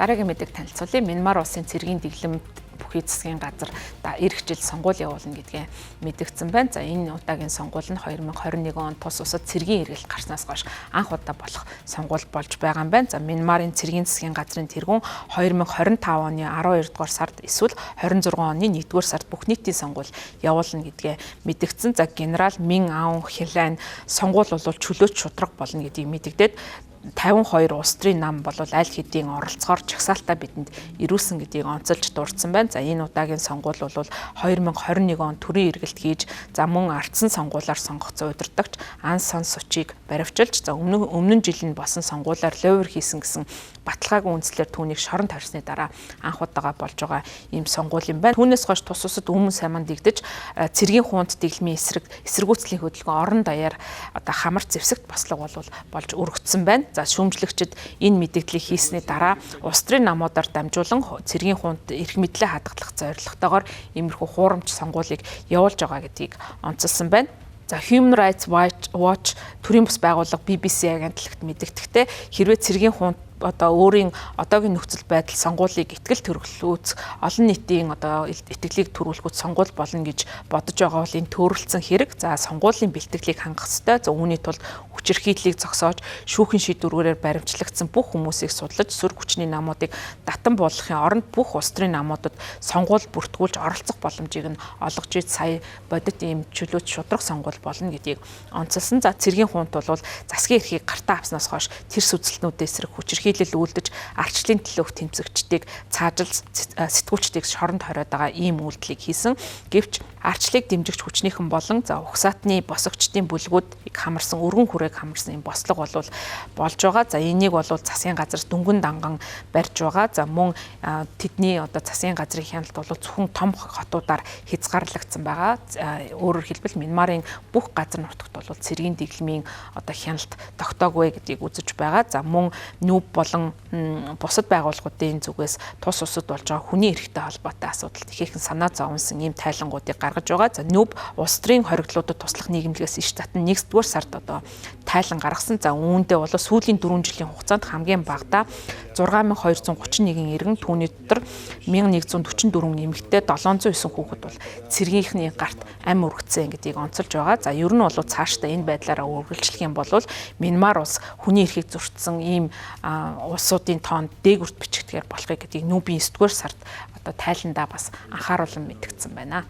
Дараагийн мэдээг танилцуулъя. Мянмар улсын цэргийн дэглэмт бүхий засгийн газар ирэх жил сонгуул явуулна гэдгээ мэдэгдсэн байна. За, энэ удаагийн сонгуул нь 2021 он тус улсад цэргийн эргэлт гарснаас хойш анх удаа болох сонгуул болж байгаа юм байна. За, Мянмарын цэргийн засгийн газрын тэргүүн 2025 оны 12 дугаар сард эсвэл 26 оны 1 дугаар сард бүх нийтийн сонгуул явуулна гэдгээ мэдэгдсэн. За, генерал Мин Аун Хилайн сонгуул бол чөлөөт шударга болно гэдгийг мэдэгдээд 52 улс төрийн нам бол аль хэдийн оролцохоор жагсаалтаа бидэнд ирүүлсэн гэдгийг онцолж дурдсан байна. За, энэ удаагийн сонгуул бол 2021 он төрийн эргэлт хийж, за, мөн ардсан сонгуулиар сонгогдсон удирдагч Ан Сан Сучиг баривчилж, за, өмнө жил нь болсон сонгуулиар ловер хийсэн гэсэн баталгаагүй үндслээр түүнийг шорон тавьсны дараа анх удаага болж байгаа ийм сонгуул юм байна. Түүнээс хойш тус усад өмнө сайн дэгдэж, цэргийн хунт дэглэмийн эсрэг эсэргүүцлийн хөдөлгөөн орон даяар одоо хамар зэвсэгт бослого бол болж өргөцсөн байна. За, шүүмжлэгчид энэ мэдэгдлийг хийсний дараа улс төрийн намуудаар дамжуулан цэргийн хунт эрх мэдлээ хадгалах зорилготойгоор иймэрхүү хуурамч сонгуулийг явуулж байгаа гэдгийг онцолсон байна. За, Human Rights Watch, төрийн бус байгууллага, BBC агентлагт мэдэгдэхдээ хэрвээ цэргийн хунт одоо өөрийн одоогийн нөхцөл байдал сонгуулийг итгэл төрөлхлүүц, олон нийтийн одоо итгэлийг төрүүлэхүүд сонгуул болно гэж бодож байгаа бол энэ төөрөлдсөн хэрэг. За, сонгуулийн бэлтгэлийг хангах ёстой. За, үүний тулд хүчирхийллийг зогсоож, шүүхэн шийдвэрээр баримтлагдсан бүх хүмүүсийг судлаж, сүр хүчний намуудыг татан буулгахын оронд бүх улс төрийн намуудад сонгуул бүртгүүлж оролцох боломжийг нь олгож ид сая бодит ийм чөлөөт шударга сонгуул болно гэдгийг онцолсон. За, цэргийн хунт бол засгийн эрхийг гартаа авснаас хойш тэр сүзэлтнүүдээ эсрэг хүчирхийлэл үйлдэж, ардчлалын төлөөх тэмцэгчдийг цаажил, сэтгүүлчдийг шоронд хориод байгаа ийм үйлдэлийг хийсэн. Гэвч ардчлалыг дэмжигч хүчнийхэн болон, за, угсаатны босогчдын бүлгүүдийг хамарсан, өргөн хүрээг хамарсан юм бослого бол болж байгаа. За, энийг бол засгийн газар дөнгөн данган барьж байгаа. За, мөн тэдний одоо засгийн газрын хяналт бол зөвхөн том хотуудаар хязгаарлагдсан байгаа. Өөрөөр хэлбэл, Мянмарын бүх газар нутагт бол цэргийн дэглэмийн одоо хяналт тогтоогүйгэдгийг үзэж байгаа. За, мөн НҮБ болон бусад байгууллагуудын зүгээс тус усад болж байгаа хүний эрхтэй холбоотой асуудалд ихээхэн санаа зовсон ийм тайлангуудыг гаргаж байгаа. За, НҮБ улс төрийн хоригдлуудад туслах нийгэмлэгээс иш татан 1-р сард одоо тайлан гаргасан. За, үүндээ бол сүүлийн 4 жилийн хугацаанд хамгийн багадаа 6231 иргэн, түүний дотор 1144 эмэгтэй, 709 хүүхэд бол цэргийнхний гарт ам өргөцсөн гэдгийг онцолж байгаа. За, ер нь бол цаашдаа энэ байдлаараа үргэлжлэх юм бол Мянмар улс хүний эрхийг зөрчсөн ийм улсуудын тоонд дээгүрт бичигдэхээр болохыг гэдгийг НҮБ-ийн 9-р сард одоо тайландаа бас анхааруулан мэдгдсэн байна.